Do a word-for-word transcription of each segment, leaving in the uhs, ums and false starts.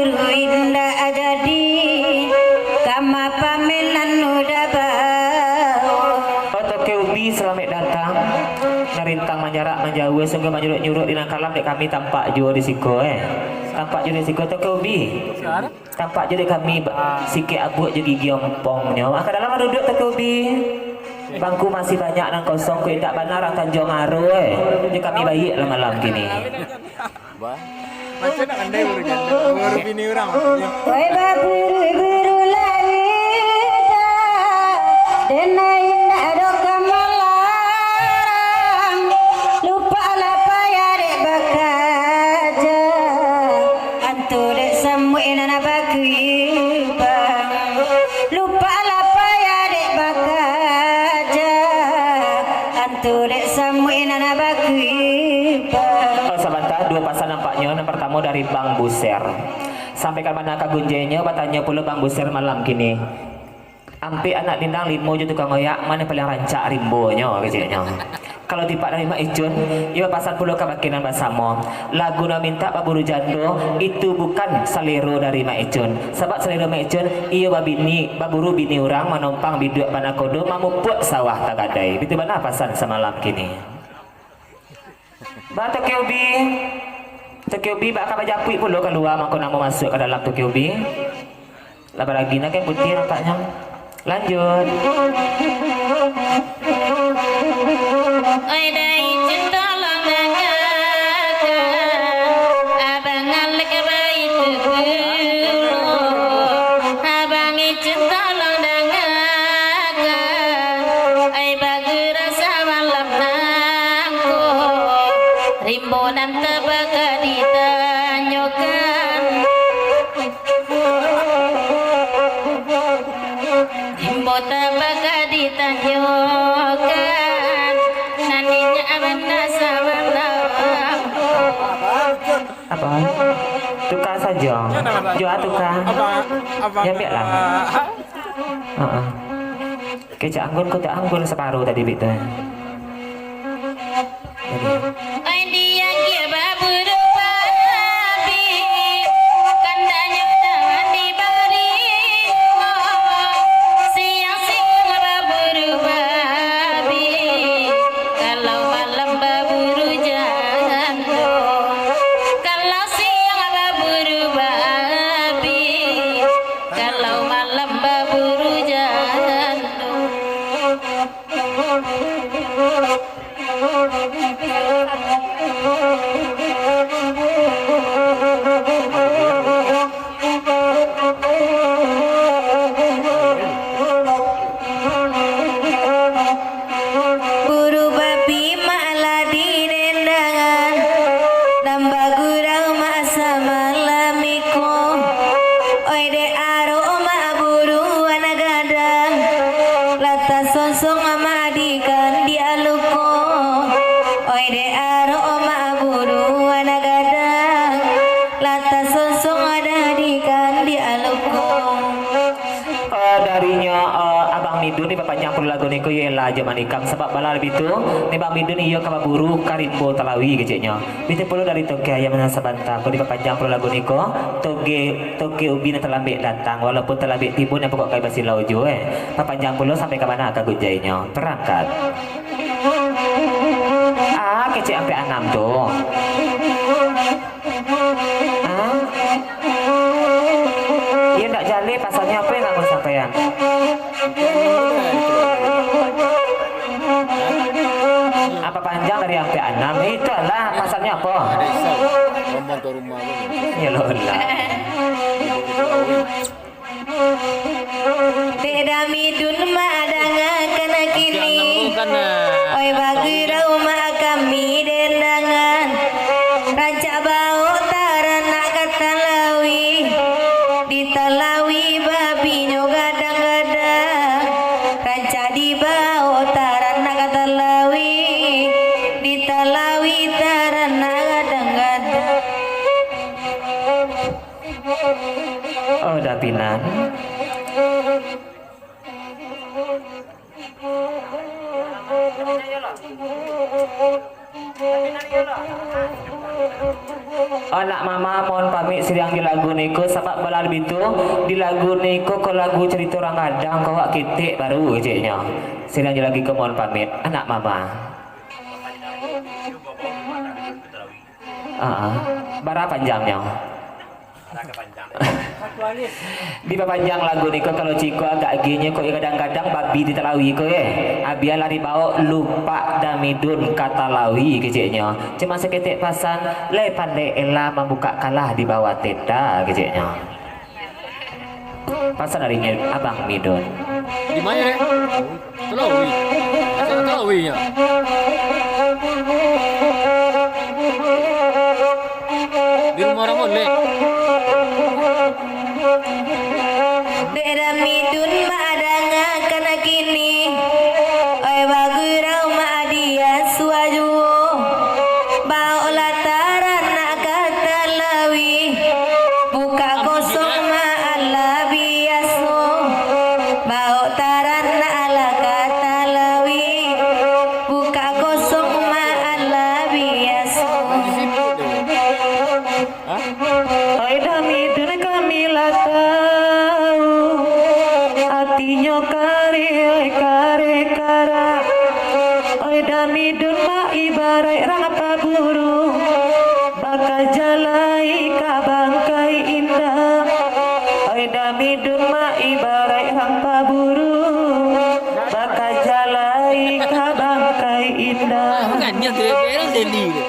Indak jadi, kama pamenan udah bau. Oto Keubi, salamaik datang. Narintang manjarak manjauah, sungguah manyuruak-nyuruak di nan kalam, dek kami tampak juo di siko, eh. Tampak juo di siko, Oto Keubi. Tampak juo dek kami ba-, sikik abuak jo gigi ompongnyo. Ah, ka dalam duduak, Oto Keubi. Bangku masih banyak nan kosong, kok indak bana urang Tanjuang Aro, eh. Jo kami baiak lah malam kini. Ba. Macam nak andai baru janda, baru bini urang, maksudnyo. Wai baburu-buru lai dah, den indak ado ka malarang. Lupalah payah dek bakaja, antu dek samuik nan bakibang. Lupalah payah dek bakaja, antu dek samuik nan bakibang. Oh, sabanta, duo pasan nampaknyo. Nan partamo dari Bang Buser. Sampaikan bana ka gunjainyo, batanyo pulo Bang Buser malam kini. Ampek anak dindang, limo jo tukang oyak, ma nan paliang rancak rimbonyo, keceknyo. Kalau tipak dari Mak Icun, iyo pasan pulo ka bakeh nan basamo. Lagu nan mintak baburu jando, itu bukan salero dari Mak Icun. Sabab salero Mak Icun, iyo babini, baburu bini urang, manompang biduak banakodo, mamupuak sawah tagadai. Bitu bana pasan samalam kini. Ba Toke Ubi, Toke Ubi bak ka bajapuik pulo kalua, mako namo masuak ka dalam Toke Ubi. Lah baragi nah kain putiah nampaknyo. Lanjut. Oi, dai, cun, tolong dangakan. Abang Alek baitu pulo. Abang Icun, tolong dangakan. Ai, bagurau samalam nangko. Rimbo nan tabaka ditanyokan. Rimbo tabaka ditanyokan, nan inyak bana samalam. Apa? Tuka sajo. Jo a tuka. Diambiak lah. Heeh. Kecek anggun, kotak anggun saparo tadi, Bik, tu. Ai, diagiah baburu babi, kandanyo jangan dibari. Siang-siang baburu babi, kalau malam baburu jando. Kalau siang baburu babi, kalau malam baburu jando. Buru babi malah didendangan, nan bagurau mak samalam iko. Oi, dek arok mak buruan gadang, lah tasonsong mak dikandiak luko. Oi, dek arok mak buruan gadang, lah tasonsong dah dikandiak luko. Eh, darinyo, eh, Abang Midun dipapanjang pulo lagu niko, iyo lah jo manikam, sabab bala labiah tu, ni Bang Midun iyo ka baburu ka rimbo talawi keceknyo. Bitu pulo dari Toke Ayam nan sabanta ko dipapanjang pulo lagu niko, Toge, Toke Ubi nan talambek datang, walaupun talambek tibo nan pokok kai basilau juo, eh. Papanjang pulo sampai ka mana ka gunjainyo. Barangkat. Ah, kecek ampek anam tu. Hah? Iyo ndak jaleh, pasalnyo apo nan ka sampaian? Apo panjang dari ampek anam? Itulah, pasalnyo apo? Iyo lo lah. Dek Damidun mak dangakan kini. Oi, bagurau mak kami dendangan. Rancak baok taranak ka talawi. Di talawi babinyo gadang-gadang. Rancak dibaok taranak ka talawi. Di talawi taranak gadang-gadang. Oh, dah pinang. Anak mama mohon pamit siriang jo lagu niko, sabab bala bitu di lagu niko ko lagu carito urang gadang, ko awak ketek baru keceknyo. Siriang jo lagu ko mohon pamit, anak mama. Ah, ah. Bara panjangnyo? Dipapanjang lagu niko, kalau ciko agak agihnyo ko, yo kadang-kadang babi di Talawi ko, eh. Ah, bialah dibaok lupak Damidun ka Talawi keceknyo. Cuma saketek pasan, lai pandai Ella mambukak kalah di bawah tenda keceknyo. Pasan dari Abang Midun. Di mana, Dek? Talawi. Asa Talawi nya. Di rumah orang molek. Dek Damidun mak danga kana kini. Oi bagurau mak dia suah juo. Baoklah taranak ka Talawi. Bukak kosong mak alah biaso. Baok taranak lah ka Talawi. Bukak kosong mak alah biaso. Oi Damidun kami lah tau. Atinyo kareh, oi kareh karak. Oi Damidun mak ibaraik rang paburu. Bakaja lai ka bangkai indak. Oi Damidun mak ibaraik rang paburu. Bakaja lai ka bangkai indak. Bukannya tu, Bel Deli tu.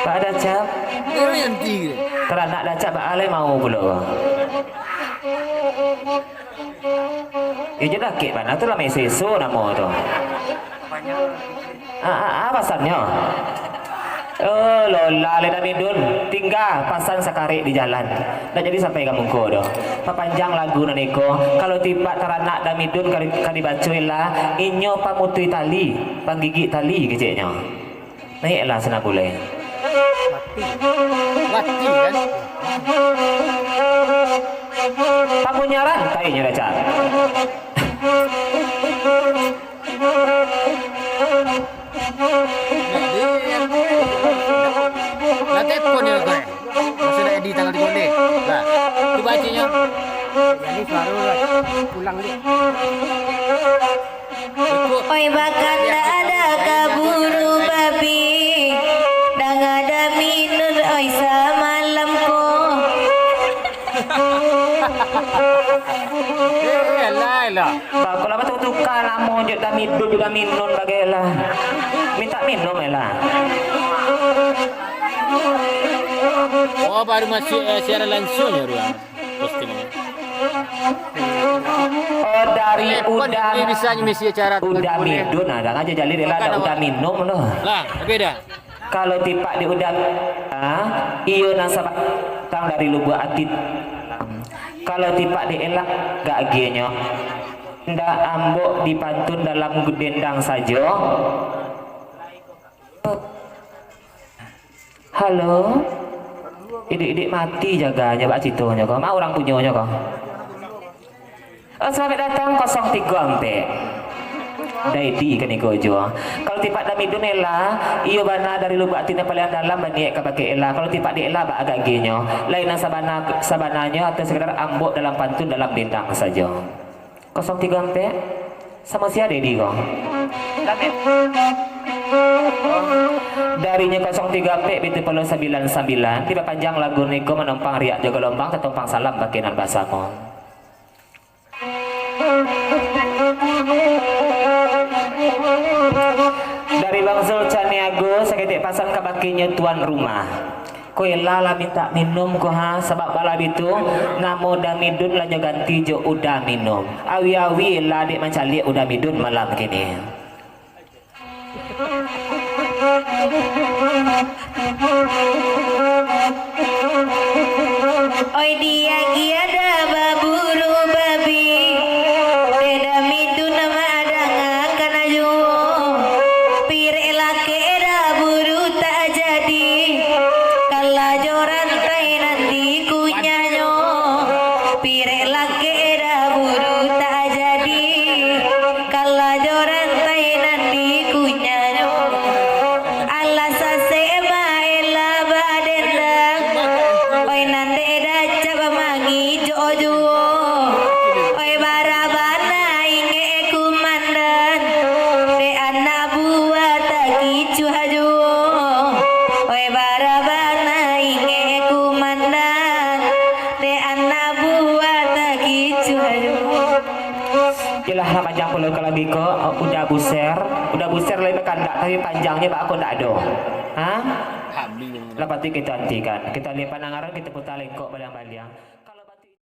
Pak Dacap. Bel Yanti tu. Taranak Dacap baalai mau pulo. Iyo, jan dakek bana tu lah, meso-eso namo tu. Ah, ah, ah, pasannyo. Oh, lolah lai Damidun, tingga pasan sakarek di jalan. Ndak jadi sampai ka muko doh. Papanjang lagu nan iko, kalau tipak taranak Damidun ka di-, ka dibaco Ella, inyo pamutuih tali, panggigik tali keceknyo. Naiaklah sinan bulai. Mati. Mati, kan? Pamunyaran tainyo dah, Cak. Lah telepon nyo ko, eh. Maksud edi tanggal tigo belas. Lah, tu bacinyo. Jadi suara lah. Pulang dek. Oi, bakanda ada kaburu babi, danga Damidun, oi, samalam ko. Eh, lah, lah. Bakulah batuka namo jo Damidun jo Daminun bagai lah. Minta minum lah. Oh, baru masuk, eh, siaran langsung ya, Ruang? Postingan. Oh, dari Uda, bisa ngisi acara Uda Midun, nah, dah aja jalin lah, Uda minum tu. Lah, tapi dah. Kalau tipak di Uda, ah, iyo nan sabantang dari Lubuak Ati. Kalau tipak di Ella, gak agihnyo. Ndak, ambok dipantun dalam dendang sajo. Halo. Idik-idik mati jaganyo, bak citonyo ko. Ma urang punyonyo ko. Oh, salamaik datang kosong tigo ampek. Daidi kaniko juo. Kalau tipak Damidun Ella, iyo bana dari Lubuak Ati nan paliang dalam baniaik kabake Ella. Kalau tipak di Ella bak agak agihnyo. Lain nan sabana, sabananyo atau sekedar ambok dalam pantun dalam dendang sajo. Kosong tigo ampek, samo sia Dedi ko. Darinyo kosong tigo ampek, bitu polo sambilan sambilan, tibo panjang lagu niko manompang riak jo galombang, tatompang salam bakeh nan basamo. Dari Bang Zul Caniago, saketek pasan kabakenyo tuan rumah. Ko Ella lah mintak minum ko ha, sabab bala bitu, namo Damidun lah nyo ganti jo Uda Minum. Awi-awi Ella dek mancaliak Uda Midun malam kini. Oi, diagiah dah baburu babi, dek Damidun mak dangakan juo. Pirek lakek dah buru tak jadi, kalah jo rantai nan dikunyah nyo. Pirek lakek dah buru tak jadi, kalah jo rantai nan dikunyah nyo. Alah sasek mak Ella juo. Oi, bara bana ingek kumandan, dek anak buah takicuah juo. Oi, bara bana ingek kumandan, dek anak buah takicuah juo. Iyolah, lah panjang pulo kalau biko, udah buser, udah buser lai bakandak, tapi panjangnyo bak ako ndak ado. Ha? Lah pati kito antikan. Kito liek pandangaran, kito puta lengkok baliang-baliang.